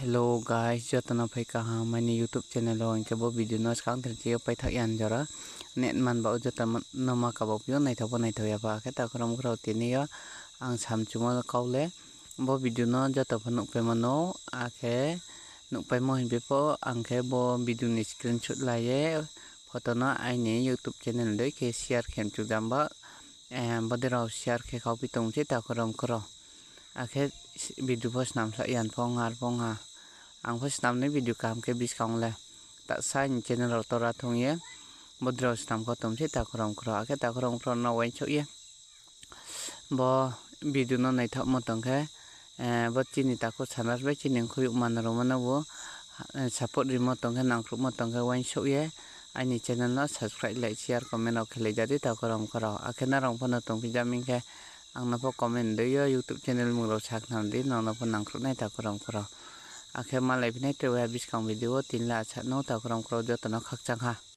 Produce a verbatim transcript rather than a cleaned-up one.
Hello guys, joto no phai kaham aini YouTube channel wo. Hing khe bo video no skang ther chi yo paithak ya ni jora. Net man ba o joto no ma kaba phi yo, naithao pho naithao ya pha. Akhe takhu rom khro tini yo ang samchumo kau le. Bo video no joto pho nuhpaimo no, akhe nuhpaimo hing phi pho, ang khe bo video ni screenshot la ye, photo no aini YouTube channel dei khe share khe mchu jam ba, bodei rao share khe kau phi tong se takhu rom khro. Akhe video pho snam sa yan phong ar phong ha. Ang pho snam ni video kaham khe buskang le. Tasa ni channel rao tora thong ye. Bodei rao snam kau tong se takhu rom khro. Akhe takhu rom khro no uaingsouh ye. Bo video no naithaohmo tong khe, bo chini takhu sanas bai chini khuiyouh manrao mano bo, support rimo tong khe, nangkhruhmo tong khe uaingsouh ye aini channel no subscribe, like, share, comment rao khelai ja di takhu rom khro. Akhe nrao pho no tongphi ja mi khe ang no pho comment dei yo YouTube channel mung rao sakhnari di, nang no pho nangkhruh nai takhu rom khro. Akhe malaiphi nai tre waiha buskang video wo, tini le asa no takhu rom khro joto no khakchang ha.